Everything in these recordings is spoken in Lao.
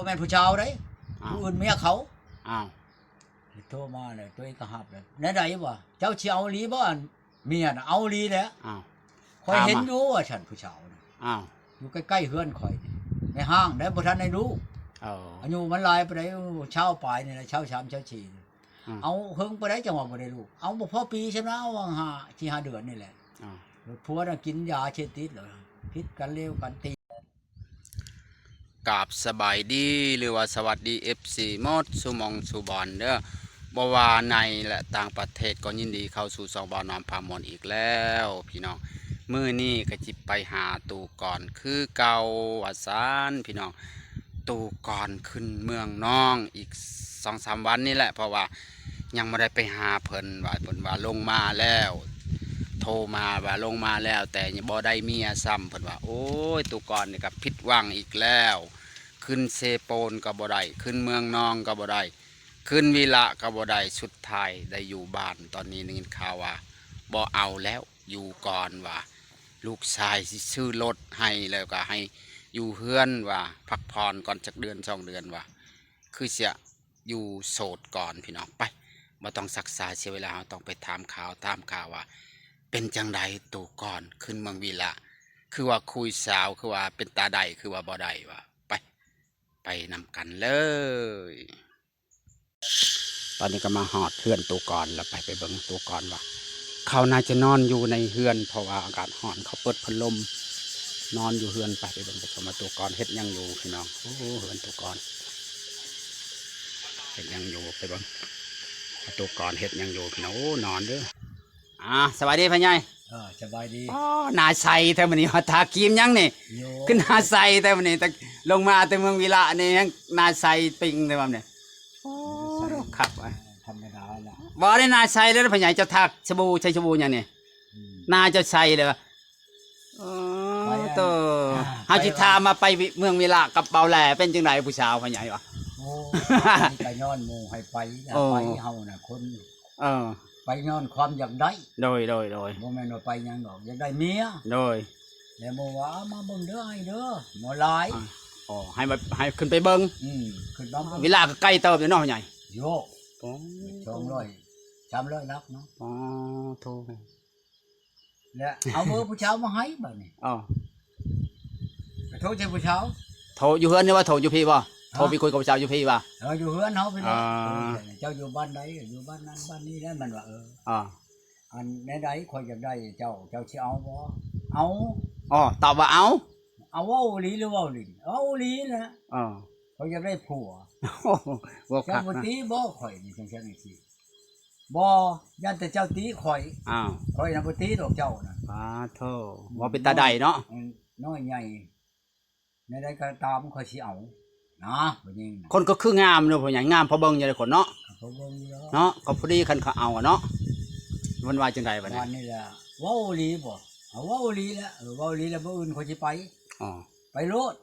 ບໍ່ແມ່ນຜູ້ຊາວໃດ ອ້າວ ຜູ້ອື່ນເມຍເຂົາ. ອ້າວ ໂທມາແລ້ວ ຕົວເອງກໍຮັບແລ້ວ ແນວໃດວະ ເຈົ້າຊິເອົາອີ່ຫຼີບໍ່? ອັນເມຍນະ ເອົາອີ່ຫຼີແຫຼະ. ອ້າວ ຂ້ອຍເຫັນຢູ່ວ່າຊັ້ນ ຜູ້ຊາວນະ. ອ້າວ ຢູ່ໃກ້ໆເຮືອນຂ້ອຍນີ້ ແມ່ຮ້າງໄດ໋ ບໍ່ທັນໄດ້ລູກ. ເອີ ອາຍຸມັນຫຼາຍປານໃດ? ຊາວປາຍນີ້ແຫຼະ ຊາວສາມ ຊາວສີ່. ອືມ ເອົາເຫິງປານໃດຈັ່ງວ່າບໍ່ໄດ້ລູກ? ເອົາບໍ່ພໍປີຊ້ຳນະ ເອົາຫາ ສີ່ຫ້າເດືອນນີ້ແຫຼະ. ອືມ ຜົວນະກິນຢາເສບຕິດແລ້ວ ຜິດກັນ ເລວກັນ ຕີ ກາບສະບາຍດີ ຫຼືວ່າສະຫວັດດີ ເອັຟຊີ ໝົດສູ່ໝ່ອງສູ່ບ່ອນເດີ ບໍ່ວ່າໃນ ແລະ ຕ່າງປະເທດ ກໍຍິນດີເຂົ້າສູ່ຊ່ອງບ່າວນ້ອຍພາມ່ວນອີກແລ້ວພີ່ນ້ອງ. ມື້ນີ້ກໍຊິໄປຫາຕູ້ກ່ອນຄືເກົ່າວ່າຊັ້ນພີ່ນ້ອງ. ຕູ້ກ່ອນຂຶ້ນເມືອງນອງອີກສອງສາມວັນນີ້ແຫຼະ ເພາະວ່າຍັງບໍ່ໄດ້ໄປຫາເພິ່ນ ວ່າເພິ່ນວ່າລົງມາແລ້ວ ໂທມາວ່າລົງມາແລ້ວ ແຕ່ຍັງບໍ່ໄດ້ເມຍຊ້ຳ ເພິ່ນວ່າ. ໂອ້ຍ ຕູ້ກ່ອນນີ້ກໍຜິດຫວັງອີກແລ້ວ ຂຶ້ນເຊໂປນກໍບໍ່ໄດ້ ຂຶ້ນເມືອງນອງກໍບໍ່ໄດ້ ຂຶ້ນວິລະກໍບໍ່ໄດ້ ສຸດທ້າຍໄດ້ຢູ່ບ້ານ. ຕອນນີ້ໄດ້ຍິນຂ່າວວ່າບໍ່ເອົາແລ້ວ ຢູ່ກ່ອນວ່າ ລູກຊາຍຊິຊື້ລົດໃຫ້ ແລ້ວກໍໃຫ້ຢູ່ເຮືອນວ່າ ພັກຜ່ອນກ່ອນຈັກເດືອນສອງເດືອນວ່າ ຄືຊິຢູ່ໂສດກ່ອນພີ່ນ້ອງ. ໄປ ບໍ່ຕ້ອງຊັກຊ້າເສຍເວລາ ເຮົາຕ້ອງໄປຖາມຂ່າວ ຖາມຂ່າວວ່າເປັນຈັ່ງໃດ ຕູ້ກ່ອນຂຶ້ນເມືອງວິລະ ຄືວ່າຄຸຍສາວ ຄືວ່າເປັນຕາໄດ້ ຄືວ່າບໍ່ໄດ້ວ່າ. ໄປ ໄປນຳກັນເລີຍ. ຕອນນີ້ກໍມາຮອດເຮືອນຕູ້ກ່ອນແລ້ວ ໄປ ໄປເບິ່ງຕູ້ກ່ອນວ່າ ເຂົາໜ້າຈະນອນຢູ່ໃນເຮືອນ ເພາະວ່າອາກາດຮ້ອນ ເຂົາເປີດພັດລົມນອນຢູ່ເຮືອນ. ໄປ ໄປເບິ່ງ ໄປຊົມວ່າຕູ້ກ່ອນເຮັດຫຍັງຢູ່ພີ່ນ້ອງ. ໂອ້ ເຮືອນຕູ້ກ່ອນເຮັດຫຍັງຢູ່ ໄປເບິ່ງວ່າຕູ້ກ່ອນເຮັດຫຍັງຢູ່ພີ່ນ້ອງ. ໂອ້ ນອນເດີ. ອ່າ ສະບາຍດີພໍ່ໃຫຍ່. ເອີ ສະບາຍດີ. ອໍ ໜ້າໃສແທ້ມື້ນີ້ ວ່າທາຄຣີມຫຍັງນີ້ ໂຍ ຄືໜ້າໃສແທ້ມື້ນີ້ ແຕ່ລົງມາແຕ່ເມືອງວິລະນີ້ ຍັງໜ້າໃສປິງແທ້ວ່ານີ້. ໂອ້ ຄັກວ່າ ທຳມະດາລະ ບໍ່ໄດ້ໜ້າໃສເລີຍພໍ່ໃຫຍ່. ເຈົ້າທາສະບູ ໃຊ້ສະບູຫຍັງນີ້? ອືມ ໜ້າເຈົ້າໃສເລີຍ. ໂອ້ ໄປອັນ ໂຕ ອ່າ ເຮົາຊິຖາມວ່າໄປເມືອງວິລະກັບເບົາແຫຼເປັນຈັ່ງໃດ ຜູ້ສາວພໍ່ໃຫຍ່ວະ? ໂອ້ ໄປກໍຍ້ອນໝູ່ໃຫ້ໄປນະ ໂອ້ ໄປເຮົານະຄົນ ເອີ ໄປຍ້ອນຄວາມຢາກໄດ້. ໂດຍ ໂດຍ ໂດຍ ບໍ່ແມ່ນວ່າໄປຫຍັງດອກ ຢາກໄດ້ເມຍ. ໂດຍ ແລ້ວໝູ່ວ່າ ເອົາມາເບິ່ງເດີອ້າຍເດີ ໝໍຫຼາຍ. ອໍ ໃຫ້ມາ ໃຫ້ຂຶ້ນໄປເບິ່ງ. ອືມ ຂຶ້ນມາເບິ່ງ ວິລະກໍໄກເຕີບຢູ່ເນາະ ໃຫຍ່. ໂຍ ໂອ້ ສອງຮ້ອຍ ສາມຮ້ອຍຫຼັກເນາະ. ອໍ ໂທ ແລ້ວເອົາເບີຜູ້ສາວມາໃຫ້ບາດນີ້. ອໍ ກໍໂທໃສ່ຜູ້ສາວ. ໂທຢູ່ເຮືອນນີ້ວ່າ ໂທຢູ່ພີ້ບໍ່? ໂທ ຮະ? ໄປຄຸຍກັບຜູ້ສາວຢູ່ພີ້ວ່າ? ເອີ ຢູ່ເຮືອນເຮົາພີ້ແຫຼະ. ອ່າ ເຈົ້າຢູ່ບ້ານໃດ? ຢູ່ບ້ານນັ້ນບ້ານນີ້ແຫຼະ. ມັນວ່າ ເອີ ອ່າ ອັນແນວໃດ ຂ້ອຍຢາກໄດ້ເຈົ້າ ເຈົ້າຊິເອົາບໍ່? ເອົາ. ອໍ ຕອບວ່າເອົາ. ເອົາ ເວົ້າອີ່ຫຼີຫຼືເວົ້າຫຼິ້ນ? ເວົ້າອີ່ຫຼີແຫຼະ. ອໍ ຂ້ອຍຢາກໄດ້ຜົວ. ບໍ່ ເຈົ້າບໍ່ຕິບໍ່ ຂ້ອຍນີ້ຈັ່ງຊັ້ນຈັ່ງຊີ້? ບໍ່ ຢ້ານແຕ່ເຈົ້າຕິຂ້ອຍ. ອ້າວ ຂ້ອຍນະບໍ່ຕິດອກເຈົ້ານະ. ປາໂທ ເວົ້າເປັນຕາໄດ້ເນາະ. ອືມ ນ້ອຍໃຫຍ່ ແນວໃດກໍຕາມຂ້ອຍຊິເອົານະ ຜູ້ຍິງນະ. ຄົນກໍຄືງາມເນາະ ຜູ້ໃຫຍ່ ງາມພໍເບິ່ງຢູ່ເດ້ຄົນເນາະ. ກໍພໍເບິ່ງຢູ່ເນາະ ກໍພໍດີຄັນເຂົາເອົາເນາະ. ມັນວ່າຈັ່ງໃດບາດນີ້? ອັນນີ້ແຫຼະ ເວົ້າອີ່ຫຼີບໍ່? ເອົາ ເວົ້າອີ່ຫຼີແຫຼະ. ເອີ ເວົ້າອີ່ຫຼີແລ້ວ ມື້ອື່ນຂ້ອຍຊິໄປ. ອໍ ໄປໂລດ.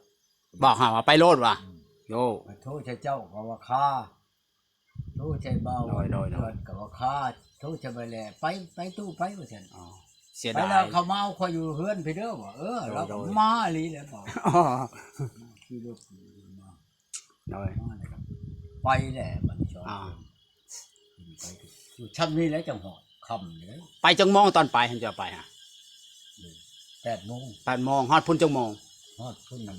ບອກຫາວ່າໄປໂລດວ່າ. ອືມ ໂຢ ໂທໃສ່ເຈົ້າກໍວ່າຄາ ໂທໃສ່ເບົາ ໂດຍ ໂດຍ ໂດຍ ເພື່ອນກໍວ່າຄາ ໂທໃສ່ໄປແຫຼະ ໄປ ໄປຕູ້ໄປວ່າຊັ້ນ. ອໍ ເສຍດາຍ ໄປແລ້ວເຂົາມາເອົາຂ້ອຍຢູ່ເຮືອນພີ້ເດີວ່າ. ເອີ ໂດຍ ລາວກໍ ໂດຍ ມາອີ່ຫຼີແຫຼະເບົາ. ອໍ ຂີ່ລົດມາ ໂດຍ ມາແລ້ວກໍໄປແຫຼະບັດນີ້. ອໍ ໄປຢູ່ຊ່ຳນີ້ແຫຼະຈັ່ງຮອດຄ່ຳເດ້. ໄປຈັກໂມງຕອນໄປຫັ້ນ ເຈົ້າໄປຫາ? ແປດໂມງ. ແປດໂມງ ຮອດພຸ້ນຈັກໂມງ? ຮອດພຸ້ນນັ້ນ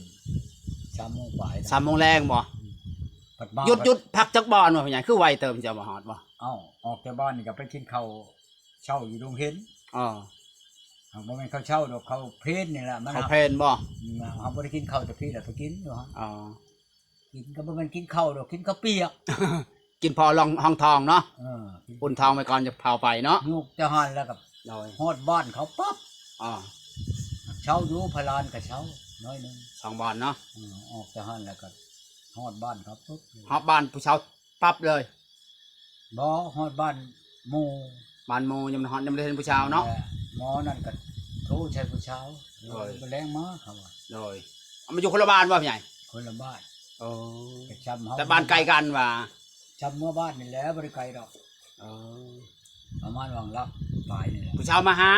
ສາມໂມງປາຍ. ສາມໂມງແລງບໍ່? ອືມ ພັດມາ ຢຸດ ຢຸດພັກຈັກບ່ອນບໍ່ ພໍ່ໃຫຍ່? ຄືໄວເຕີບ ເຈົ້າບໍ່ຮອດບໍ່? ເອົ້າ ອອກຈາກບ້ານນີ້ກໍໄປກິນເຂົ້າເຊົ້າຢູ່ດົງເຫັນ. ອໍ ຫາກບໍ່ແມ່ນເຂົ້າເຊົ້າດອກ ເຂົ້າເພນນີ້ແຫຼະ. ມັນ ເຂົ້າເພນບໍ່? ອືມ ເຮົາບໍ່ໄດ້ກິນເຂົ້າແຕ່ພີ້ແຫຼະ ໄປກິນຢູ່ຫັ້ນ. ອໍ ກິນກໍບໍ່ແມ່ນກິນເຂົ້າດອກ ກິນເຂົ້າປຽກ ກິນພໍລອງຮອງທ້ອງເນາະ. ເອີ ອຸ່ນທ້ອງໄວ້ກ່ອນຈະພາໄປເນາະ. ຍົກຈາກຫັ້ນແລ້ວກໍ ໂດຍ ຮອດບ້ານເຂົາປັບ. ອໍ ເຊົ່າຢູ່ພະລານກໍເຊົ່າໜ້ອຍໜຶ່ງ ສອງບ່ອນເນາະ. ເອີ ອອກຈາກຫັ້ນແລ້ວກໍຮອດບ້ານເຂົາປຶບ ຮອດບ້ານຜູ້ສາວປັບເລີຍ. ບໍ່ ຮອດບ້ານໝູ່ ບ້ານໝູ່ ຍັງບໍ່ຮອດ ຍັງບໍ່ໄດ້ເຫັນຜູ້ສາວເນາະ. ແລະໝໍນັ້ນກໍໂທໃສ່ຜູ້ສາວ. ໂດຍ ມື້ແລງມາ ເຂົາວ່າ. ໂດຍ ເອົາ ມາຢູ່ຄົນລະບ້ານບໍ່ ພໍ່ໃຫຍ່? ຄົນລະບ້ານ. ໂອ້ ແຕ່ຊ່ຳເຮົາ ແຕ່ບ້ານໃກ້ກັນວ່າ? ຊ່ຳເມືອບ້ານນີ້ແຫຼະ ບໍ່ໄດ້ໄກດອກ. ເອີ ປະມານຫວ່າງຫຼັກປາຍນີ້ແຫຼະ. ຜູ້ສາວມາຫາ?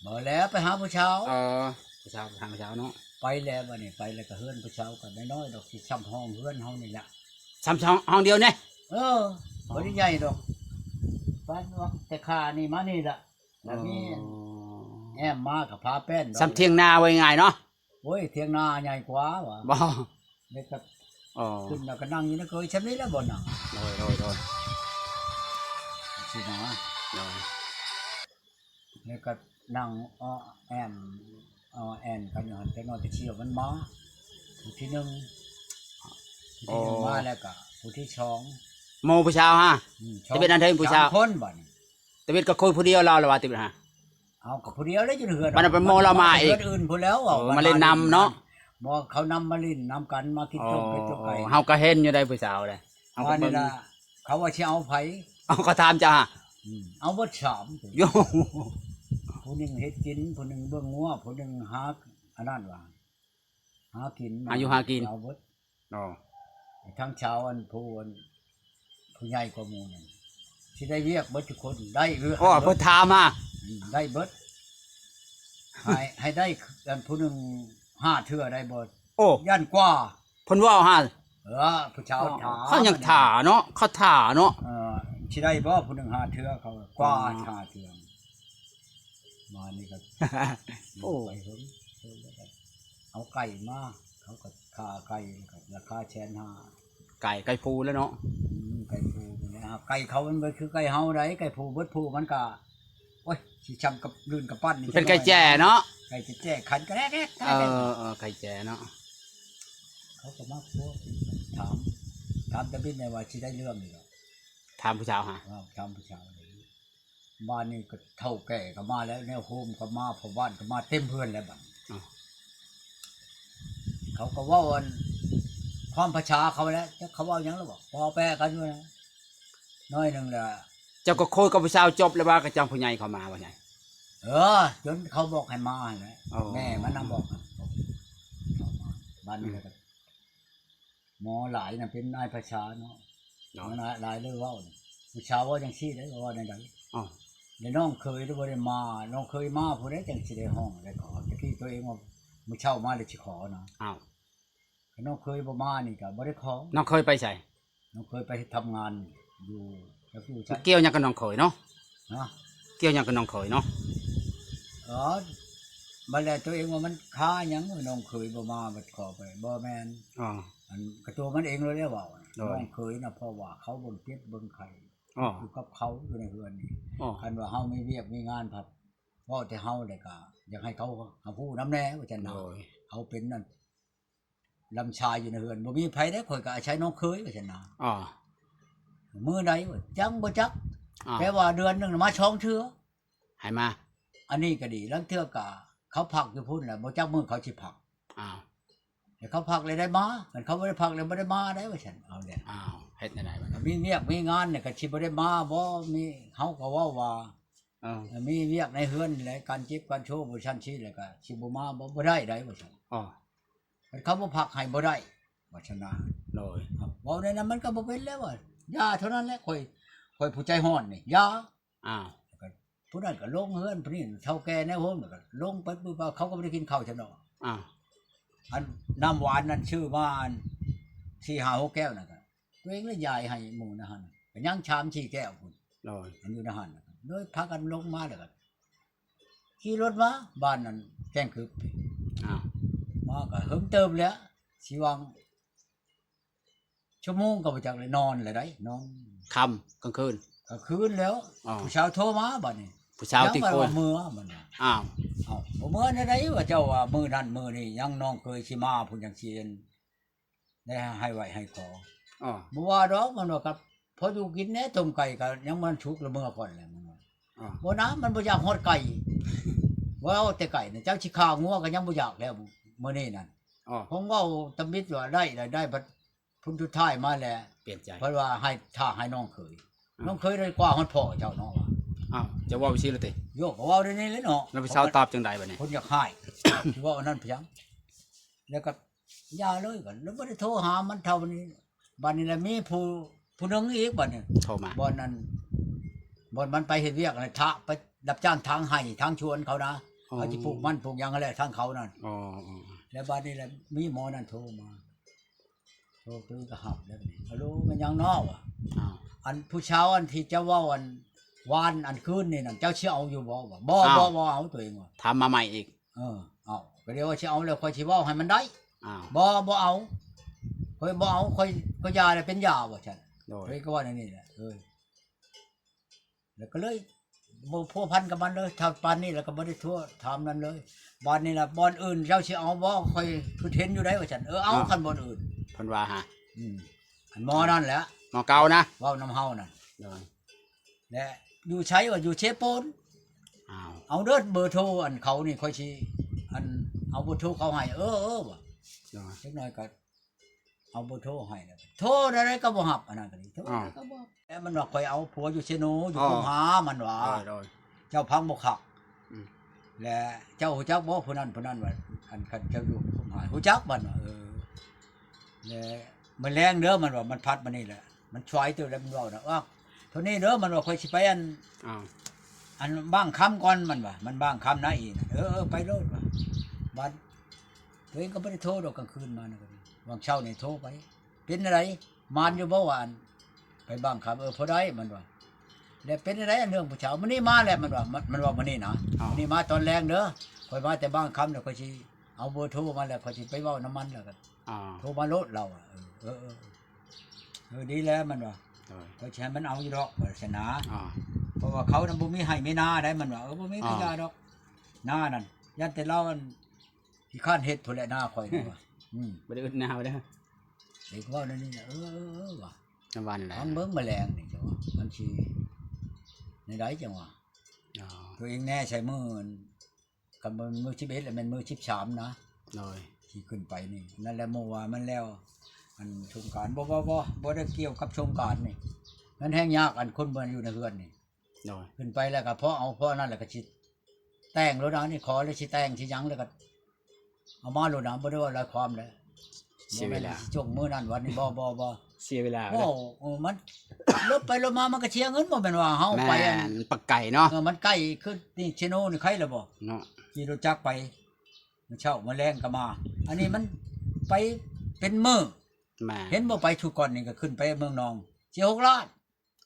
ບໍ່ແລ້ວ ໄປຫາຜູ້ສາວ. ເອີ ຜູ້ສາວ ໄປຫາຜູ້ສາວເນາະ. ໄປ ໄປແລ້ວ ບັດນີ້ໄປແລ້ວກໍເຮືອນຜູ້ສາວກໍນ້ອຍໆດອກ ຊິຊ່ຳຫ້ອງເຮືອນເຮົານີ້ແຫຼະ ຊ່ຳຫ້ອງ ຫ້ອງດຽວນີ້. ເອີ ບໍ່ໄດ້ໃຫຍ່ດອກ ປານວ່າແຕ່ຂ້ານີ້ມານີ້ລະ ແລ້ວມີ ອໍ ແອ້ມມາກໍຜາແປ້ນດອກ ຊ່ຳຖຽງນາ ເວົ້າງ່າຍໆເນາະ. ໂອ້ຍ ຖຽງນາໃຫຍ່ກວ່າຫວາ ບໍ່ ແລ້ວກໍ ອໍ ຂຶ້ນແລ້ວກໍນັ່ງຢູ່ໃນເກີຍຊ່ຳນີ້ແຫຼະ ບໍ່ນັ່ງ. ໂດຍ ໂດຍ ໂດຍ ຊິນະ ໂດຍ ແລ້ວກໍນັ່ງອໍແອ້ມ ອໍແອ້ມກັນຢູ່ຫັ້ນ ຈັກໜ້ອຍກໍສ່ຽວມັນມາ ຜູ້ທີໜຶ່ງ ຜູ້ທີໜຶ່ງ ອໍ ມາແລ້ວກໍຜູ້ທີສອງ ໝູ່ຜູ້ສາວຫະ ອືມ ຕະເວັດອັນໃດຜູ້ສາວ ສາມຄົນບັດນີ້ ຕະເວັດກໍຄຸຍຜູ້ດຽວລາວລະວ່າ ຕະເວັດຫະ. ເອົາ ກໍຜູ້ດຽວແຫຼະຢູ່ເຮືອນ ບັດນັ້ນເປັນໝໍລາວມາອີກ ເຮືອນອື່ນພຸ້ນແລ້ວ ເອີ ມາຫຼິ້ນນຳເນາະ ໝໍເຂົານຳມາຫຼິ້ນນຳກັນ ມາກິນໂຈກ ອໍ ກິນໂຈກໄກ່ ເຮົາກໍເຫັນຢູ່ໃດຜູ້ສາວເດ້ ເຮົາກໍເບິ່ງ ອັນນີ້ລະ ເຂົາວ່າຊິເອົາໃຜ ເອົາ ກໍຖາມເຈົ້າຫະ ອືມ ເອົາເບິດສາມ ໂຢ ຜູ້ໜຶ່ງເຮັດກິນ ຜູ້ໜຶ່ງເບິ່ງງົວ ຜູ້ໜຶ່ງຫາ ອັນນັ້ນວ່າ ຫາກິນ ຫາຢູ່ຫາກິນ ເອົາເບິດ. ອໍ ທັງຊາວອັນຜູ້ ອັນຜູ້ໃຫຍ່ກວ່າໝູ່ນັ້ນ ຊິໄດ້ວຽກເບິດທຸກຄົນ ໄດ້ເອື້ອ ອໍ ເພິ່ນຖາມຫາ ອືມ ໄດ້ເບິດ ໃຫ້ ໃຫ້ໄດ້ອັນຜູ້ໜຶ່ງຫ້າເທື່ອໄດ້ບໍ່? ໂອ້ ຢ້ານກວ່າ ເພິ່ນເວົ້າຫາ ເອີ ຜູ້ຊາວຖາມ ເຂົາຍັງຖາເນາະ ເຂົາຖາເນາະ ເອີ ຊິໄດ້ບໍ່ຜູ້ໜຶ່ງຫ້າເທື່ອ ເຂົາກວ່າ ອໍ ຫ້າເທື່ອ ມານີ້ກໍ ໂອ້ ໄປເຖິງ ເອົາໄກ່ມາ ເຂົາກໍຂ້າໄກ່ ລາຄາແສນຫ້າ ໄກ່ ໄກ່ພູແລ້ວເນາະ ອືມ ໄກ່ພູນີ້ແຫຼະ ໄກ່ເຂົາມັນບໍ່ຄືໄກ່ເຮົາໃດ ໄກ່ພູເບິດພູມັນກໍ ໂອ້ຍ ຊິຊ່ຳກັບລື່ນກັບປັ້ນນີ້ ເປັນໄກ່ແຈ້ເນາະ ໄກ່ແຈ້ ຂັນກະແລກໆ ເອີ ເອີ ໄກ່ແຈ້ເນາະ ເຂົາກໍມາຄົວ ຖາມ ຖາມຕາບິນແດ່ວ່າຊິໄດ້ເລື່ອງນີ້ດອກ ຖາມຜູ້ສາວຫາ ເອີ ຖາມຜູ້ສາວ ບ້ານນີ້ກໍເຖົ້າແກ່ກໍມາແລ້ວ ແນວໂຮມກໍມາ ພໍ່ບ້ານກໍມາເຕັມເຮືອນແລ້ວບັດນີ້ ອ້າວ ເຂົາກໍເວົ້າອັນ ຄວາມພາສາເຂົາແຫຼະ ຈັກເຂົາເວົ້າຫຍັງລະບໍ ພໍແປກັນຢູ່ນະ ໜ້ອຍໜຶ່ງແຫຼະ ເຈົ້າກໍຄຸຍກັບຜູ້ສາວຈົບແລ້ວວ່າ ກໍຈັ່ງຜູ້ໃຫຍ່ເຂົ້າມາວ່າຫຍັງ ເອີ ຈົນເຂົາບອກໃຫ້ມາຫັ້ນແຫຼະ ອໍ ແມ່ມັນນະບອກ ເຂົ້າມາ ບ້ານນີ້ກໍ ໝໍຫຼາຍນະເປັນນາຍພາສາເນາະ ເນາະ ໝໍຫຼາຍ ຫຼາຍເລີຍເວົ້ານີ້ ຜູ້ສາວເວົ້າຈັ່ງຊີ້ເດ້ ເວົ້າແນວໃດ ອ້າວ ແລ້ວນ້ອງເຂີຍລະບໍ່ໄດ້ມາ ນ້ອງເຂີຍມາຜູ້ໃດຈັ່ງຊິໄດ້ຮ້ອງໄດ້ຂໍ ແຕ່ກີ້ຕົວເອງວ່າມື້ເຊົ້າມາແລ້ວຊິຂໍນະ ອ້າວ ຄັນນ້ອງເຂີຍບໍ່ມານີ້ກໍບໍ່ໄດ້ຂໍ ນ້ອງເຂີຍໄປໃສ? ນ້ອງເຂີຍໄປເຮັດທຳງານຢູ່ ຈັກຢູ່ໃສ ກ່ຽວຫຍັງກັບນ້ອງເຂີຍເນາະ ຮະ ກ່ຽວຫຍັງກັບນ້ອງເຂີຍເນາະ ອໍ ບັດແລ້ວຕົວເອງວ່າມັນຄາຫຍັງ ນ້ອງເຂີຍບໍ່ມາ ບັດຂໍໄປ ບໍ່ແມ່ນ ອໍ ອັນກະຕົວມັນເອງໂລດແຫຼະເວົ້າ ໂດຍ ນ້ອງເຂີຍນະ ເພາະວ່າເຂົາເບິ່ງເຈັບເບິ່ງໄຂ້ ອໍ ຢູ່ກັບເຂົາຢູ່ໃນເຮືອນນີ້ ອໍ ຄັນວ່າເຮົາມີວຽກມີງານພັດ ເວົ້າແຕ່ເຮົາແລ້ວກະຢາກໃຫ້ເຂົາຮັບຮູ້ນຳແດ່ວ່າຊັ້ນນະ ໂດຍ ເຮົາເປັນນັ້ນ ລຳຊາຍຢູ່ໃນເຮືອນ ບໍ່ມີໃຜໃດ ຂ້ອຍກໍອາໄສນ້ອງເຂີຍວ່າຊັ້ນນະ ອໍ ມື້ໃດວ່າ ຍັງບໍ່ຈັກ ອໍ ແຕ່ວ່າເດືອນໜຶ່ງນະມາສອງເທື່ອ ໃຫ້ມາ ອັນນີ້ກໍດີ ລາງເທື່ອກໍເຂົາພັກຢູ່ພຸ້ນແຫຼະ ບໍ່ຈັກມື້ເຂົາຊິພັກ ອ້າວ ແລ້ວເຂົາພັກແລ້ວໄດ້ມາ ຄັນເຂົາບໍ່ໄດ້ພັກແລ້ວບໍ່ໄດ້ມາໄດ໋ວ່າຊັ້ນ ເອົາແຫຼະ ອ້າວ ເຮັດແນວໃດບັດນີ້ ມີວຽກມີງານນີ້ກໍຊິບໍ່ໄດ້ມາບໍ່ ມີ ເຮົາກໍເວົ້າວ່າ ເອີ ມີວຽກໃນເຮືອນແຫຼະ ການເຈັບການໂຊບໍ່ຊັ້ນຊີ້ແລ້ວກໍຊິບໍ່ມາບໍ່ ບໍ່ໄດ້ໃດ໋ວ່າຊັ້ນ ອໍ ຄັນເຂົາບໍ່ພັກໃຫ້ບໍ່ໄດ້ ວ່າຊັ້ນນະ ໂດຍ ເວົ້າແນວນັ້ນມັນກໍບໍ່ເປັນແລ້ວວ່າ ຢ່າເທົ່ານັ້ນແຫຼະ ຂ້ອຍ ຂ້ອຍຜູ້ໃຈຮ້ອນນີ້ ຢ່າ ອ້າວ ຜູ້ນັ້ນກໍລົງເຮືອນ ຜູ້ນີ້ເຖົ້າແກ່ແນວໂຮມ ແລ້ວກໍລົງໄປປຶບ ເຂົາກໍບໍ່ໄດ້ກິນເຂົ້າຊັ້ນດອກ ອ້າວ ອັນນ້ຳຫວານນັ້ນຊື້ມາອັນສີ່ຫ້າຫົກແກ້ວນັ້ນກໍ ຕົວເອງລະຢາຍໃຫ້ໝູ່ໃນຫັ້ນ ກໍຍັງສາມສີ່ແກ້ວພຸ້ນ ໂດຍ ອັນຢູ່ໃນຫັ້ນ ໂດຍພາກັນລົງມາ ແລ້ວກໍຂີ່ລົດມາບ້ານນັ້ນແກ້ງຄຶບ ອ້າວ ມາກໍເຫິງເຕີບແລ້ວ ຊິຫວ່າງ ຊົ່ວໂມງກໍບໍ່ຈັກເລີຍ ນອນແລ້ວໃດ໋ ນອນ ຄ່ຳ ກາງຄືນ ກາງຄືນແລ້ວ ອໍ ຜູ້ສາວໂທມາບັດນີ້ ຜູ້ສາວຕິໂກຍ ເມືອມັນ ອ້າວ ເອົາ ບໍ່ເມືອແນວໃດ ວ່າເຈົ້າວ່າມື້ນັ້ນມື້ນີ້ ຍັງນ້ອງເຄີຍຊິມາພຸ້ນ ຈັ່ງຊີ້ ໄດ້ໃຫ້ໄຫວ້ໃຫ້ຂໍ ອໍ ບໍ່ວ່າດອກ ມັນວ່າກັບ ພໍຢູ່ກິນແດ່ ຕົ້ມໄກ່ກໍຍັງບໍ່ທັນສຸກ ລະເມືອກ່ອນແຫຼະ ມັນວ່າ ອໍ ບໍ່ນະ ມັນບໍ່ຢາກຮອດໄກ່ ເວົ້າແຕ່ໄກ່ນະ ເຈົ້າຊິຂ້າງົວກໍຍັງບໍ່ຢາກແລ້ວ ມື້ນີ້ນັ້ນ ອໍ ຄົງເວົ້າຕຳອິດວ່າໄດ້ ໄດ້ ໄດ້ ພັດ ຜົນສຸດທ້າຍມາແລ້ວ ປ່ຽນໃຈ ເພິ່ນວ່າໃຫ້ ຖ້າໃຫ້ນ້ອງເຂີຍ ອ້າວ ນ້ອງເຂີຍໄດ້ກວ່າຮອດພໍ່ເຈົ້າເນາະວ່າ ອ້າວ ເຈົ້າເວົ້າຊີ້ລະຕິ ໂຍ ກໍເວົ້າແນວນີ້ແຫຼະເນາະ ແລ້ວຜູ້ສາວຕອບຈັ່ງໃດບັດນີ້ ຄົນຢາກຮ້າຍ ຊິເວົ້າອັນນັ້ນພະຍັງ ແລ້ວກໍຢ່າເລີຍ ກໍເລີຍບໍ່ໄດ້ໂທຫາມັນເທົ່ານີ້ ບັດນີ້ລະມີຜູ້ ຜູ້ໜຶ່ງອີກບັດນີ້ ໂທມາ ບ່ອນນັ້ນ ບ່ອນມັນໄປເຮັດວຽກນະ ທະ ໄປຮັບຈ້າງຖາງໄຮ່ຖາງສວນເຂົານະ ອໍ ເຂົາຊິປູກມັນປູກຫຍັງຫັ້ນແຫຼະ ທາງເຂົານັ້ນ ອໍ ແລ້ວບາດນີ້ແຫຼະມີໝໍນັ້ນໂທມາ ໂທຕື່ນກໍຮັບແລ້ວບາດນີ້ "ຮັລໂຫຼ ແມ່ນຫຍັງນໍ?" ວ່າ ອ້າວ "ອັນຜູ້ຊາວອັນທີ່ເຈົ້າເວົ້າອັນວານອັນຄືນນີ້ນັ້ນ ເຈົ້າຊິເອົາຢູ່ບໍ່?" ວ່າ "ບໍ່ ອ້າວ ບໍ່ ບໍ່ເອົາຕົວເອງ." ວ່າ ຖາມມາໃໝ່ອີກ ເອີ ເອົາ ກໍດຽວວ່າຊິເອົາແລ້ວຂ້ອຍຊິເວົ້າໃຫ້ມັນໄດ້ ອ້າວ "ບໍ່ ບໍ່ເອົາ ຂ້ອຍບໍ່ເອົາ ຂ້ອຍ ຂ້ອຍຢ່າແລ້ວເປັນຢາ" ວ່າຊັ້ນ ໂດຍ ຕົວເອງກໍເວົ້າແນວນີ້ແຫຼະ ເອີ ແລ້ວກໍເລີຍບໍ່ພົວພັນກັບມັນເລີຍ ຖ້າປານນີ້ແລ້ວກໍບໍ່ໄດ້ໂທຖາມນັ້ນເລີຍ ບາດນີ້ລະບ່ອນອື່ນເຈົ້າຊິເອົາບໍ່ ຂ້ອຍຄືເຫັນຢູ່ໃດ ວ່າຊັ້ນ ເອີ ເອົາ ອ້າວ ຄັນບ່ອນອື່ນ ເພິ່ນວ່າຫາ ອືມ ອັນໝໍນັ້ນແຫຼະ ໝໍເກົ່ານະ ເວົ້ານຳເຮົານັ້ນ ໂດຍ ແລະຢູ່ໃສ ວ່າຢູ່ເຊໂປນ ອ້າວ ເອົາເດີເບີໂທອັນເຂົານີ້ ຂ້ອຍຊິອັນເອົາເບີໂທເຂົາໃຫ້ ເອີ ເອີ ວ່າ ໂດຍ ຈັກໜ້ອຍກໍ ເອົາເບີໂທໃຫ້ແລ້ວ ໂທແນວໃດກໍບໍ່ຮັບ ອັນນັ້ນກໍດີ ໂທແນວໃດກໍບໍ່ຮັບ ແລ້ວມັນວ່າຂ້ອຍເອົາຜົວຢູ່ເຊໂນ ຢູ່ ອໍ ຄຸມຫາ ມັນວ່າ ໂດຍ ໂດຍ ເຈົ້າຟັງບໍ່ຄັກ ອືມ ແລະເຈົ້າຮູ້ຈັກບໍ່ຜູ້ນັ້ນ ຜູ້ນັ້ນວ່າ ອັນຄັນເຈົ້າຢູ່ຄຸມຫາ ຮູ້ຈັກ ມັນວ່າ ເອີ ແລະມື້ແລງເດີ ມັນວ່າ ມັນພັດມານີ້ແຫຼະ ມັນສວຍເຕີບແລ້ວ ມັນເວົ້ານະ ເອີ ເທົ່ານີ້ເດີ ມັນວ່າ ຂ້ອຍຊິໄປອັນ ອ້າວ ອັນບ້າງຄຳກ່ອນ ມັນວ່າ ມັນບ້າງຄຳນະອີນະ ເອີ ເອີ ໄປໂລດວ່າ ບາດ ຕົວເອງກໍບໍ່ໄດ້ໂທດອກ ກາງຄືນມານະ ຫວ່າງເຊົ້ານີ້ໂທໄປ ເປັນແນວໃດ ໝານຢູ່ບໍ່ວ່າ ອັນໄປບ້າງຄຳ ເອີ ພໍໄດ້ ມັນວ່າ ແລ້ວເປັນແນວໃດ ອັນເລື່ອງຜູ້ສາວ ມື້ນີ້ມາແລ້ວ ມັນວ່າ ມັນ ມັນເວົ້າມື້ນີ້ນະ ອ້າວ ມື້ນີ້ມາຕອນແລງເດີ ຂ້ອຍມາແຕ່ບ້າງຄຳ ແລ້ວຂ້ອຍຊິເອົາເບີໂທມາ ແລ້ວຂ້ອຍຊິໄປເວົ້ານຳມັນ ແລ້ວກໍ ອ້າວ ໂທມາໂລດ ລາວວ່າ ເອີ ເອີ ເອີ ເອີ ດີແລ້ວ ມັນວ່າ ໂດຍ ຂ້ອຍຊິໃຫ້ມັນເອົາຢູ່ດອກ ວ່າຊັ້ນນະ ອ້າວ ເພາະວ່າເຂົານະບໍ່ມີໄຮ່ມີນາໃດ ມັນວ່າ ເອີ ບໍ່ມີ ອ້າວ ກໍຢ່າດອກ ນານັ້ນ ຢ້ານແຕ່ລາວອັນ ຂີ້ຄ້ານເຮັດພຸ້ນແຫຼະນາຂ້ອຍນີ້ວ່າ ອືມ ບໍ່ໄດ້ອຶດໜາວເດີ ເດັກເວົ້າແນວນີ້ນະ ເອີ ເອີ ເອີ ວ່າ ລະວັນແຫຼະ ຟັງເບິ່ງມະແລງນີ້ ເຈົ້າວ່າມັນຊິແນວໃດ ຈັ່ງວ່າ ອໍ ຕົວເອງແນ່ໃສ່ມື້ ຄັນບໍ່ແມ່ນມື້ສິບເອັດ ລະແມ່ນມື້ສິບສາມນະ ໂດຍ ຊິຂຶ້ນໄປນີ້ ນັ້ນແຫຼະ ໝູ່ວ່າມັນແລ້ວ ອັນສົງການ ບໍ່ ບໍ່ ບໍ່ ບໍ່ໄດ້ກ່ຽວກັບສົງການນີ້ ມັນແຮ່ງຍາກ ອັນຄົນບໍ່ຢູ່ໃນເຮືອນນີ້ ໂດຍ ຂຶ້ນໄປແລ້ວກໍພໍເອົາພໍນັ້ນ ແລ້ວກໍຊິແຕ່ງໂລດນະ ນີ້ຂໍແລ້ວຊິແຕ່ງຊິຫຍັງ ແລ້ວກໍເອົາມາໂລດນະ ບໍ່ໄດ້ເວົ້າຫຼາຍຄວາມແຫຼະ ເສຍເວລາ ບໍ່ແມ່ນຊິຈົງມື້ນັ້ນວັນນີ້ ບໍ່ ບໍ່ ບໍ່ ເສຍເວລາ ເວົ້າ ເອີ ມັນລົດໄປລົດມາ ມັນກໍເສຍເງິນ ບໍ່ແມ່ນວ່າເຮົາໄປ ແມ່ນ ອັນ ມັນປາກໄກເນາະ ເອີ ມັນໃກ້ ຄືນີ້ເຊໂນນີ້ໃຄລະບໍ່ເນາະ ຂີ່ລົດຈັກໄປ ມື້ເຊົ້າມື້ແລງກໍມາ ອັນນີ້ມັນໄປເປັນມື້ ແມ່ນ ເຫັນບໍ່ ໄປທຸກກ່ອນນີ້ກໍຂຶ້ນໄປເມືອງນອງ ເສຍຫົກລ້ານ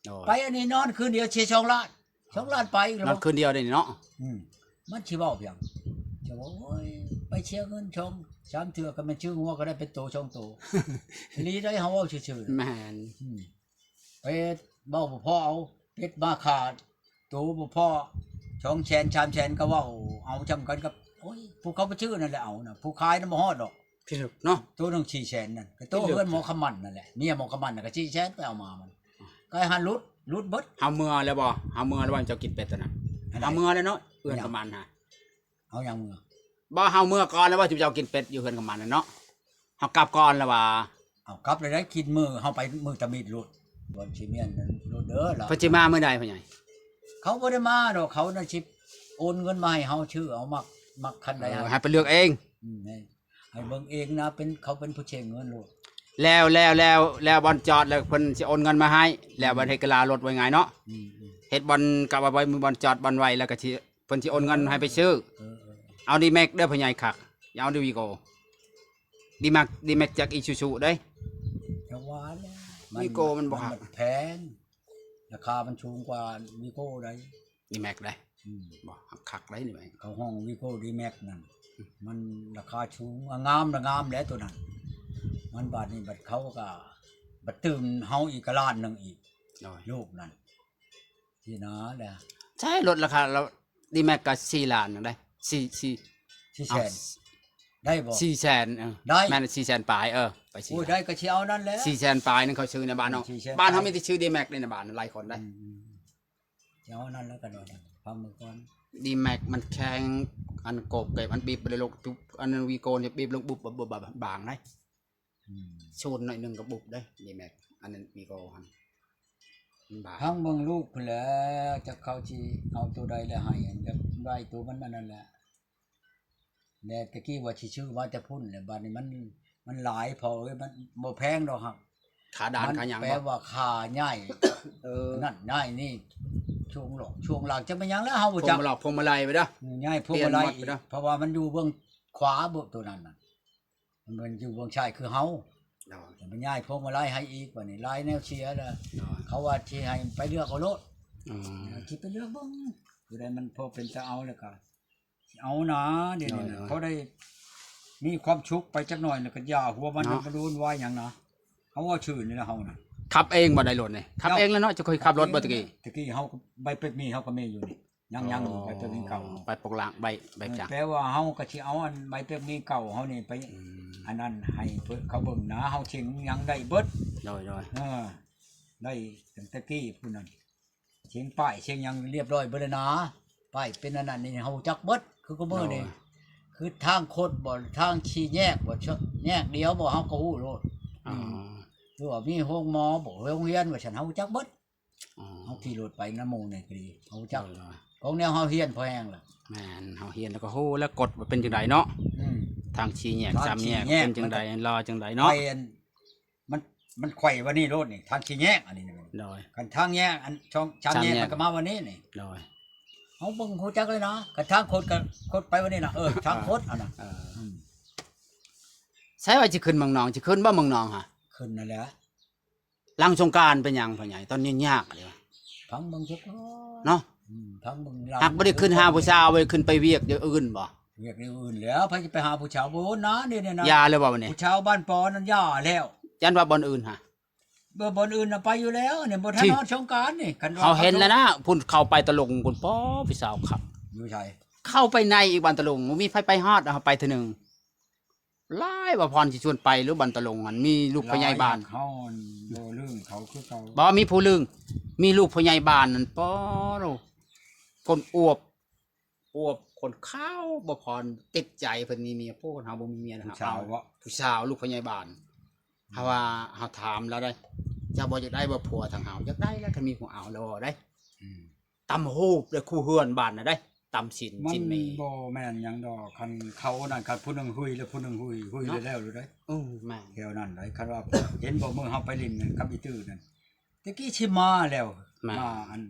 ໂອ້ຍ ໄປອັນນີ້ນອນຄືນດຽວເສຍສອງລ້ານ ສອງລ້ານປາຍອີກແລ້ວ ນອນຄືນດຽວເດ້ນີ້ເນາະ ອືມ ມັນຊິເວົ້າຫຍັງ ຈະວ່າ ໂອ້ຍ ໄປເສຍເງິນສອງສາມເທື່ອ ກໍແມ່ນຊື້ງົວກໍໄດ້ເປັນໂຕສອງໂຕ ອີ່ຫຼີໃດ ເຮົາເວົ້າຊື່ໆ ແມ່ນ ອືມ ໄປເວົ້າບໍ່ພໍເອົາເປັດມາຂ້າ ໂຕບໍ່ພໍສອງແສນສາມແສນ ກໍເວົ້າເອົາຊ່ຳກັນກັບ ໂອ້ຍ ຜູ້ເຂົາໄປຊື້ນັ້ນແຫຼະເອົານະ ຜູ້ຂາຍນະບໍ່ຮອດດອກ ເນາະ ໂຕໜຶ່ງສີ່ແສນນັ້ນ ກໍໂຕເຮືອນໝໍຄຳໝັ້ນນັ້ນແຫຼະ ເມຍໝໍຄຳໝັ້ນນະ ກໍສີ່ແສນໄປເອົາມາ ມັນ ກໍໃຫ້ຫັນຫຼຸດ ຫຼຸດເບິດ ເຮົາເມືອແລ້ວບໍ່ ເຮົາເມືອແລ້ວບໍ່ ເຈົ້າກິນເປັດຕົວນັ້ນ ອັນໃດ ເຮົາເມືອແລ້ວເນາະ ເຮືອນຄຳໝັ້ນຫາ ເອົາຫຍັງເມືອ ບໍ່ ເຮົາເມືອກ່ອນແລ້ວບໍ່ ເຈົ້າກິນເປັດຢູ່ເຮືອນຄຳໝັ້ນນັ້ນເນາະ ເຮົາກັບກ່ອນແລ້ວວ່າ ເອົາກັບແລ້ວໄດ້ກິນມື້ ເຮົາໄປມື້ຕະມິດໂລດ ບ່ອນຊິແມ່ນໂລດເດີ ລະ ເພິ່ນຊິມາມື້ໃດພໍ່ໃຫຍ່ ເຂົາບໍ່ໄດ້ມາດອກ ເຂົານະຊິໂອນເງິນມາໃຫ້ເຮົາຊື້ເອົາ ມັກ ມັກຄັນໃດ ເອີ ໃຫ້ ໃຫ້ໄປເລືອກເອງ ອືມ ໃຫ້ ໃຫ້ເບິ່ງເອງນະ ເປັນ ເຂົາເປັນຜູ້ເຊັງເງິນໂລດ ແລ້ວ ແລ້ວ ແລ້ວ ແລ້ວບ່ອນຈອດ ແລ້ວເພິ່ນຊິໂອນເງິນມາໃຫ້ ແລ້ວ ອືມ ບ່ອນເຮັດກະລາລົດໄວ້ໄງເນາະ ອືມ ອືມ ເຮັດບ່ອນ ກະວ່າໄວ້ບ່ອນຈອດບ່ອນໄວ້ ແລ້ວກໍຊິ ເພິ່ນຊິໂອນເງິນໃຫ້ໄປຊື້ ເອີ ເອີ ເອີ ເອົາດີແມັກເດີພໍ່ໃຫຍ່ຄັກ ຢ່າເອົາດີວີໂກ້ ດີແມັກ ດີແມັກຈາກອີຊູຊູເດ້ ຈັກວ່າແຫຼະ ວີໂກ້ມັນບໍ່ ມັນແພງ ລາຄາມັນສູງກວ່າວີໂກ້ໃດ ດີແມັກໃດ ອືມ ບໍ່ ຄັກໃດນີ້ ເຂົາຮ້ອງວີໂກ້ດີແມັກນັ້ນ ມັນລາຄາສູງ ງາມລະງາມແຫຼະໂຕນັ້ນ ມັນບາດນີ້ບັດເຂົາກໍບັດຕື່ມເຮົາອີກກໍລ້ານໜຶ່ງອີກ ໂດຍ ລູກນັ້ນ ທີ່ນາແຫຼະ ໃຊ້ລົດລາຄາ ລະດີແມັກກໍສີ່ລ້ານໜຶ່ງໄດ໋ ສີ່ ສີ່ ສີ່ແສນ ເອົາ ໄດ້ບໍ່ ສີ່ແສນ ເອີ ໄດ້ ແມ່ນສີ່ແສນປາຍ ເອີ ໄປສີ່ ໂອ້ຍ ໄດ້ກໍຊິເອົານັ້ນແຫຼະ ສີ່ແສນປາຍໜຶ່ງ ເຂົາຊື້ໃນບ້ານເຮົາ ສີ່ແສນ ບ້ານເຮົາມີແຕ່ຊື້ດີແມັກເດ້ ໃນບ້ານຫຼາຍຄົນໄດ໋ ອືມ ອືມ ຊິເອົານັ້ນແລ້ວກໍໄດ້ ຟັງເບິ່ງກ່ອນ ດີແມັກມັນແຂງ ອັນໂກບເກັບ ມັນບີບບໍ່ໄດ້ລົງ ອັນວີໂກ້ນີ້ບີບລົງບຸບ ບາງໄດ໋ ອືມ ສູນໜ້ອຍໜຶ່ງກໍບຸບເດ້ ດີແມັກ ອັນນັ້ນວີໂກ້ຫັ້ນ ມັນບາງ ຟັງເບິ່ງລູກພຸ້ນແຫຼະ ຈັກເຂົາຊິເອົາໂຕໃດແລ້ວໃຫ້ ອັນຢາກໄດ້ໂຕມັນອັນນັ້ນແຫຼະ ແຕ່ຕະກີ້ວ່າຊິຊື້ມາແຕ່ພຸ້ນແຫຼະ ບາດນີ້ມັນ ມັນຫຼາຍພໍ່ເອີຍ ມັນບໍ່ແພງດອກ ຫາກ ຄ່າດ່ານ ມັນຄ່າຫຍັງ ແປວ່າຄ່າຍ້າຍ ເອີ ນັ້ນຍ້າຍນີ້ ຊ່ວງຫຼອກຊ່ວງຫຼັງ ຈັກແມ່ນຫຍັງແລ້ວ ເຮົາບໍ່ຈັກ ພວງມາລັຍ ພວງມາໄລໄປເດີ້ ອືມ ຍ້າຍພວງມາໄລ ປ່ຽນໝົດໄປເດີ້ ເພາະວ່າມັນຢູ່ເບື້ອງຂວາເບີ ໂຕນັ້ນນະ ມັນຢູ່ເບື້ອງຊ້າຍຄືເຮົາ ໂດຍ ແຕ່ມັນຍ້າຍພວງມາໄລໃຫ້ອີກ ບາດນີ້ຫຼາຍແນວເສຍແລ້ວ ໂດຍ ເຂົາວ່າຊິໃຫ້ໄປເລືອກເອົາໂລດ ອືມ ຊິໄປເລືອກເບິ່ງ ຜູ້ໃດມັນພໍເປັນຕາເອົາແລ້ວກໍຊິເອົານາ ດຽວນີ້ນະ ໂດຍໆ ພໍໄດ້ມີຄວາມສຸກໄປຈັກໜ່ອຍ ແລ້ວກໍຢ່າຫົວມັນ ເນາະ ມັນວຸ່ນວາຍຫຍັງນະ ເຮົາເວົ້າຊື່ນີ້ແຫຼະເຮົານະ ຂັບເອງບໍ່ໄດ້ລົດນີ້ ຂັບເອງແລ້ວເນາະ ເຈົ້າເຄີຍຂັບລົດບໍ່ຕະກີ້ ຕະກີ້ເຮົາໃບເປັກມີເຮົາກໍມີຢູ່ນີ້ ຍັງ ອໍ ຍັງຢູ່ໃບເປັກມີເກົ່າ ໃບປົກລາງ ໃບ ໃບ ເອີ ຈ້າງ ແປວ່າເຮົາກໍຊິເອົາອັນໃບເປັກມີເກົ່າເຮົານີ້ໄປ ອືມ ອັນນັ້ນໃຫ້ເພິ່ນເຂົາເບິ່ງນາ ເຮົາເສັງຫຍັງໄດ້ເບິດ ໂດຍໆ ເອີ ໄດ້ຕັ້ງແຕ່ກີ້ພຸ້ນນັ້ນ ເສັງປ້າຍເສັງຫຍັງລຽບຮ້ອຍເບິດແລ້ວນາ ປ້າຍເປັນອັນນັ້ນນີ້ເຮົາຮູ້ຈັກເບິດ ຄືຄຸມື້ນີ້ ໂດຍ ຄືທາງຄົດບໍ່ ທາງສີ່ແຍກບໍ່ ແຍກດຽວບໍ່ ເຮົາກໍຮູ້ໂລດ ອໍ ອືມ ຫຼືວ່າມີໂຮງໝໍບໍ່ ໂຮງຮຽນວ່າຊັ້ນ ເຮົາຮູ້ຈັກເບິດ ອໍ ເຮົາຂີ່ລົດໄປນຳໝູ່ນີ້ກໍດີ ເຮົາຮູ້ຈັກ ໂດຍໆ ຂອງແນວເຮົາຮຽນພໍແຮງລະ ແມ່ນ ເຮົາຮຽນແລ້ວກໍຮູ້ແລ້ວ ກົດວ່າເປັນຈັ່ງໃດເນາະ ອືມ ທາງສີ່ແຍກ ທາງ ສາມແຍກ ສີ່ແຍກ ເປັນຈັ່ງໃດ ມັນກໍ ລາຈັ່ງໃດເນາະ ໄປອັນ ມັນ ມັນໄຂວ່ວ່ານີ້ໂລດນີ້ ທາງສີ່ແຍກອັນນີ້ນະ ໂດຍ ຄັນທາງແຍກອັນສອງ ສາມແຍກ ສາມແຍກ ມັນກໍມາວ່ານີ້ນີ້ ໂດຍ ເຮົາເບິ່ງຮູ້ຈັກເລີຍນະ ຄັນທາງຄົດກໍຄົດໄປວ່ານີ້ນະ ເອີ ທາງຄົດ ອ່າ ອັນນັ້ນ ເອີ ອືມ ໃສວ່າຊິຂຶ້ນເມືອງນອງ ຊິຂຶ້ນບໍ່ເມືອງນອງຫະ ຂຶ້ນນັ້ນແຫຼະ ຫຼັງສົງການເປັນຫຍັງພໍ່ໃຫຍ່ ຕອນນີ້ຍາກເລີຍ ຟັງເບິ່ງຊະກ່ອນເນາະ ອືມ ຟັງເບິ່ງ ຫາກບໍ່ໄດ້ຂຶ້ນຫາຜູ້ສາວ ບໍ່ໄດ້ຂຶ້ນໄປວຽກຢ່າງອື່ນບໍ່ ວຽກຢ່າງອື່ນແລ້ວ ໃຜຊິໄປຫາຜູ້ສາວ ບໍ່ນາ ນີ້ໆ ຢ່າເລີຍບໍ່ບັດນີ້ ຜູ້ສາວບ້ານປໍນັ້ນຢ່າແລ້ວ ຢ້ານວ່າບ່ອນອື່ນຫະ ບໍ່ ບ່ອນອື່ນນະໄປຢູ່ແລ້ວ ນີ້ບໍ່ທັນຮອດສົງການນີ້ ຄັນວ່າເຮົາເຫັນແລ້ວນະ ພຸ້ນເຂົ້າໄປຕະຫຼົງພຸ້ນ ປໍ ຜູ້ສາວຄັກ ຢູ່ໃສ ເຂົ້າໄປໃນອີກບ້ານຕະຫຼົງ ບໍ່ມີໃຜໄປຮອດ ເຮົາໄປເທື່ອໜຶ່ງ ຫຼາຍ ບໍ່ພອນຊິຊວນໄປ ຫຼືບ້ານຕະຫຼົງຫັ້ນ ມີລູກພໍ່ໃຫຍ່ບ້ານ ເຮົາບໍ່ລືມເຂົາຄືເກົ່າ ບໍ່ມີຜູ້ລືມ ມີລູກພໍ່ໃຫຍ່ບ້ານນັ້ນ ປໍ ຄົນອວບ ອວບ ຄົນຂາວ ບໍ່ພອນຕິດໃຈ ເພິ່ນມີເມຍ ໂພດ ເຮົາບໍ່ມີເມຍ ຜູ້ສາວເນາະ ຜູ້ສາວ ລູກພໍ່ໃຫຍ່ບ້ານ ເຮົາວ່າ ເຮົາຖາມລາວໄດ໋ ເຈົ້າບໍ່ຢາກໄດ້ບໍ່ຜົວທາງເຮົາ ຢາກໄດ້ແລ້ວ ຄັນມີຜູ້ເອົາແລ້ວເວົ້າໄດ໋ ອືມ ຕຳຮູບເດ້ ຄູ່ເຮືອນບ້ານນະໄດ໋ ຕຳສິນ ສິນມີ ມັນບໍ່ແມ່ນຫຍັງດອກ ຄັນເຂົານັ້ນ ຄັນຜູ້ໜຶ່ງຮຸຍແລ້ວຜູ້ໜຶ່ງຮຸຍ ຮຸຍແລ້ວ ແລ້ວໂລດເດ້ ເອີ ແມ່ນ ແຖວນັ້ນໄດ໋ ຄັນວ່າເຫັນບໍ່ ມື້ເຮົາໄປຫຼິ້ນກັບອີຕື້ນັ້ນ ແຕ່ກີ້ຊິມາແລ້ວ ແມ່ນ ມາອັນ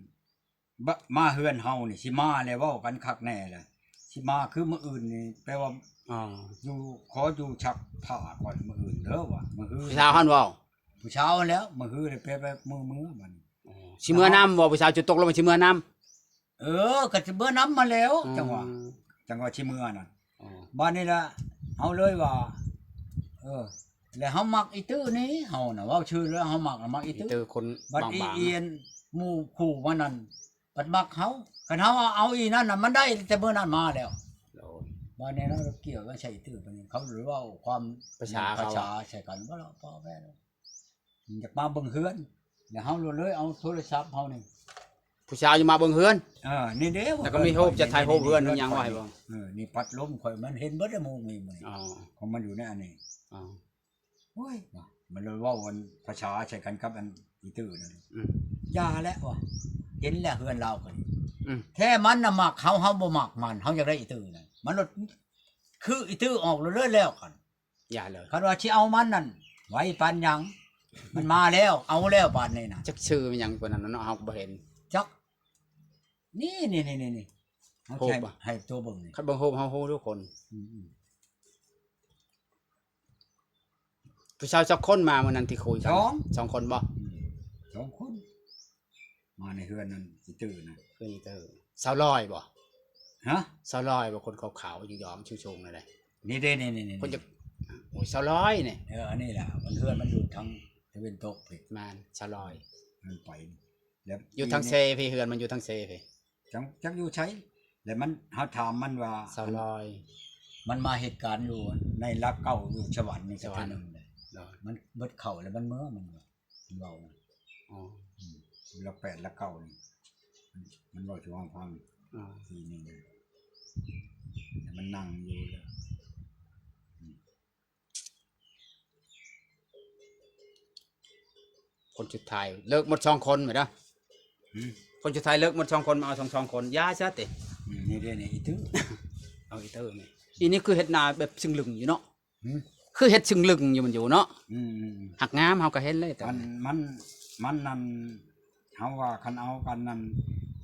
ບ- ມາເຮືອນເຮົານີ້ ຊິມາແລ້ວ ເວົ້າກັນຄັກແນ່ແຫຼະ ຊິມາຄືມື້ອື່ນນີ້ ແປວ່າ ອໍ ຢູ່ ຂໍຢູ່ຊັກຜ້າກ່ອນມື້ອື່ນເດີວ່າ ມື້ຮື ຜູ້ສາວຫັ້ນເວົ້າ ຜູ້ສາວຫັ້ນແຫຼ້ວ ມື້ຮືແລ້ວ ແປ ແປ ມື້ ມື້ບັດນີ້ ອໍ ຊິເມືອນຳບໍ່ ຜູ້ສາວຈຸດຕົກລົງຊິເມືອນຳ ເອີ ກໍຊິເມືອນຳມາແລ້ວ ອໍ ຈັ່ງວ່າ ຈັ່ງວ່າຊິເມືອນັ້ນ ອໍ ບາດນີ້ລະ ເຮົາເລີຍວ່າ ເອີ ແລ້ວເຮົາມັກອີຕື້ນີ້ ເຮົານະ ເວົ້າຊື່ແລ້ວ ເຮົາມັກນະ ມັກອີຕື້ ອີຕື້ຄົນ ບາດອີ ບາງໆ ອີອັນໝູ່ຄູ່ມັນນັ້ນ ບັດມັກເຮົາ ຄັນເຮົາເອົາອີນັ້ນນະ ມັນໄດ້ແຕ່ມື້ນັ້ນມາແລ້ວ ໂດຍ ບາດນີ້ລະ ກ່ຽວກັນໃສ່ອີຕື້ ບາດນີ້ເຂົາເວົ້າຄວາມ ພາສາເຂົາ ພາສາໃສ່ກັນ ບໍ່ລະ ພໍ່ແມ່ ຢາກມາເບິ່ງເຮືອນ ແລ້ວເຮົາເລີຍເອົາໂທລະສັບເຮົານີ້ ຜູ້ສາວຈະມາເບິ່ງເຮືອນ ເອີ ນີ້ເດ້ ແລ້ວກໍມີຮູບ ຈະຖ່າຍຮູບເຮືອນ ມີຫຍັງໄວ້ບໍ່ ເອີ ນີ້ພັດລົມຂ້ອຍ ມັນເຫັນເບິດແລ້ວ ໝູ່ນີ້ ອໍ ຂອງມັນຢູ່ໃນອັນນີ້ ອໍ ໂອ້ຍ ມັນເລີຍເວົ້າອັນພາສາໃສ່ກັນກັບອັນອີຕື້ນັ້ນ ອືມ ຢ່າແຫຼະວ່າ ເຫັນແລ້ວເຮືອນລາວກໍດີ ອືມ ແທ້ມັນນະມັກເຮົາ ເຮົາບໍ່ມັກມັນ ເຮົາຢາກໄດ້ອີຕື້ນັ້ນ ມັນໂລດ ຄືອີຕື້ອອກໂລດເລີຍແລ້ວກັນ ຢ່າເລີຍ ຄັນວ່າຊິເອົາມັນນັ້ນ ໄວປານຫຍັງ ມັນມາແລ້ວ ເອົາແລ້ວບາດນີ້ນະ ຈັກຊື່ມັນຫຍັງປານນັ້ນເນາະ ເຮົາກໍບໍ່ເຫັນ ຈັກ ນີ້ໆໆ ເຮົາ ຮູບ ໃຫ້ ໃຫ້ໂຕເບິ່ງນີ້ ຄັນເບິ່ງຮູບເຮົາຮູ້ທຸກຄົນ ອືມໆ ຜູ້ສາວຈັກຄົນມາມື້ນັ້ນທີ່ຄຸຍກັນ ສອງ ສອງຄົນບໍ່ ອືມ ສອງຄົນ ມາໃນເຮືອນນັ້ນອີຕື້ນະ ເຮືອນອີຕື້ ສາວລອຍບໍ່ ຮະ ສາວລອຍບໍ່ ຄົນຂາວໆ ຍອມໆ ສູງໆ ນັ້ນແຫຼະ ນີ້ເດ້ ນີ້ໆໆ ຄົນຈະ ໂອ້ຍ ສາວລອຍນີ້ ເອີ ອັນນີ້ແຫຼະ ມັນເຮືອນມັນຢູ່ທາງຕາເວັນຕົກພີ້ ແມ່ນ ສາວລອຍ ມັນໄປ ແລ້ວຢູ່ທາງເຊພີ້ ເຮືອນມັນຢູ່ທາງເຊພີ້ ຈັກ ຈັກຢູ່ໃສ ແລ້ວມັນ ເຮົາຖາມມັນວ່າ ສາວລອຍ ມັນມາເຮັດການຢູ່ໃນຫຼັກເກົ້າ ຢູ່ສະຫວັນນີ້ ສະຫວັນ ເທື່ອໜຶ່ງເດ້ ໂດຍ ມັນເບິດເຂົ້າແລ້ວມັນເມືອ ມັນວ່າ ມັນເວົ້າ ອໍ ອືມ ຫຼັກແປດ ຫຼັກເກົ້ານີ້ ມັນເວົ້າສູ່ເຮົາຟັງ ອໍ ທີໜຶ່ງ ແລ້ວມັນນັ່ງຢູ່ແລ້ວ ອືມ ຄົນສຸດທ້າຍເລີກໝົດສອງຄົນແມ່ນເດີ ອືມ ຄົນສຸດທ້າຍເລີກໝົດສອງຄົນ ມາເອົາສອງ ສອງຄົນ ຢ່າຊະຕິ ອືມ ນີ້ເດ້ນີ້ ອີຕື້ ເອົາອີຕື້ນີ້ ອີນີ້ຄືເຮັດໜ້າແບບຊຶງລຶງຢູ່ເນາະ ຫືມ ຄືເຮັດຊຶງລຶງຢູ່ ມັນຢູ່ເນາະ ອືມໆໆ ຫາກງາມ ເຮົາກໍເຫັນເລີຍ ແຕ່ມັນ ມັນ ມັນນັ້ນ ເຮົາວ່າຄັນເອົາກັນນັ້ນ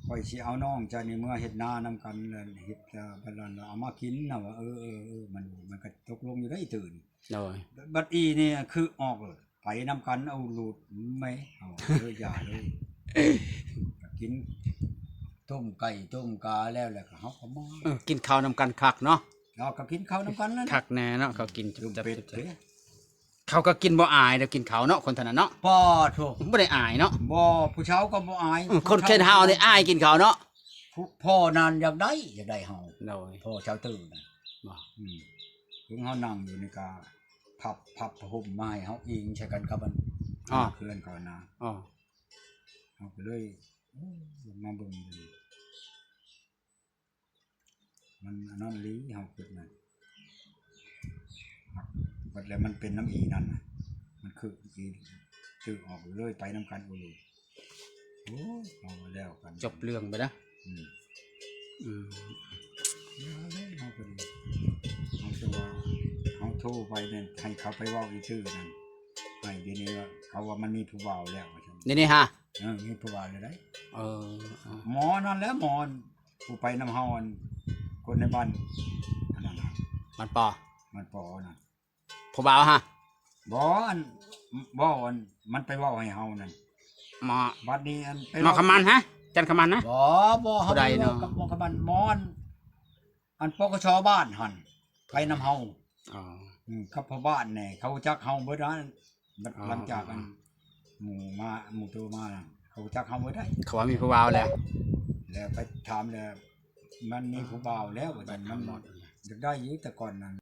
ຂ້ອຍຊິເອົານ້ອງເຈົ້ານີ້ເມືອເຮັດນານຳກັນ ແລ້ວເຮັດ ເອີ ບັດນັ້ນເອົາມາກິນນະວ່າ ເອີ ເອີ ເອີ ມັນ ມັນກໍຕົກລົງຢູ່ໄດ໋ຕື່ນ. ໂດຍ ບັດອີນີ້ຄືອອກໂລດ ໄປນຳກັນ ເອົາໂລດແມ ເອົາເລີຍ ຢ່າເລີຍ ກໍກິນຕົ້ມໄກ່ຕົ້ມກາແລ້ວ ແລ້ວກໍເຮົາກໍມາ ເອີ ກິນເຂົ້ານຳກັນຄັກເນາະ. ເຮົາກໍກິນເຂົ້ານຳກັນນັ້ນ ຄັກແນ່ເນາະ ເຂົາກິນຈຸບຈັບ ເຂົາກໍກິນບໍ່ອາຍດອກ ກິນເຂົ້າເນາະ ຄົນເທົ່ານັ້ນເນາະ. ປ້າໂທ້ ບໍ່ໄດ້ອາຍເນາະ. ບໍ່ ຜູ້ຊາວກໍບໍ່ອາຍ. ເອີ ຄົນເຂດເຮົານີ້ອາຍກິນເຂົ້າເນາະ. ຜູ້ ພໍ່ນັ້ນຢາກໄດ້ ຢາກໄດ້ເຮົາ. ໂດຍ ພໍ່ຊາວຕື້ນະ. ບໍ່ ອືມ ເຖິງເຮົານັ່ງຢູ່ນີ້ກະພັບ ພັບຜ້າຫົ່ມມາໃຫ້ເຮົາອີງໃສ່ກັນກັບອັນ ອ້ອ ເພື່ອນເຂົານະ. ອ້ອ ເຮົາກໍເລີຍ ໂອ້ ມາເບິ່ງ ມັນອັນນັ້ນອີ່ຫຼີ ເຮົາຄິດນະ ບັດແລ້ວມັນເປັນນຳອີ່ນັ້ນນະ ມັນຄືອີ່ ຖືກອອກເລີຍ ໄປນຳກັນໂອໂລດ. ໂອ້ຍ ເອົາແລ້ວກັນ ຈົບເລື່ອງໄປນະ. ອືມ ອືມ ຢ່າເລີຍ ເຮົາກໍດີ ເຮົາຈະວ່າ ເຮົາໂທໄປນັ້ນ ໃຫ້ເຂົາໄປເວົ້າອີ່ຊື່ນັ້ນ ໃຫ້ດຽວນີ້ວ່າ ເຂົາວ່າມັນມີຜູ້ບ່າວແລ້ວວ່າຊັ້ນ. ດຽວນີ້ຫາ ເອີ ມີຜູ້ບ່າວແລ້ວໄດ໋. ເອີ ໝໍນັ້ນແຫຼະ ໝໍ ຜູ້ໄປນຳເຮົາ ອັນ ຄົນໃນບ້ານ ອັນນັ້ນນະ ບ້ານປໍ ບ້ານປໍນັ້ນ ຜູ້ບ່າວຫະ. ບໍ່ ອັນ ເວົ້າ ອັນ ມັນໄປເວົ້າໃຫ້ເຮົານັ້ນ ໝໍ ບັດນີ້ ອັນ ໄປ ໝໍ ເວົ້າ ຄຳມັນຫະ ຈັນຄຳມັນນະ. ບໍ່ ບໍ່ ເຮົາ ຜູ້ໃດເນາະ ບໍ່ ກັບໝໍຄຳມັນ ໝໍ ອັນ ອັນ ປກສ ບ້ານຫັ້ນ ໄປນຳເຮົາ. ອໍ ອືມ ກັບພໍ່ບ້ານແດ່ ເຂົາຮູ້ຈັກເຮົາເບິດນະ. ບັດ ອໍ ຫຼັງຈາກ ອໍ ອັນ ໝູ່ມາ ໝູ່ໂຕມາ ເຂົາຮູ້ຈັກເຮົາເບິດໄດ໋. ເຂົາວ່າມີຜູ້ບ່າວແລ້ວ ແລ້ວໄປຖາມແລ້ວ ມັນມີຜູ້ບ່າວແລ້ວວ່າຊັ້ນ. ມັນຢາກໄດ້ຢູ່ແຕ່ກ່ອນນັ້ນ.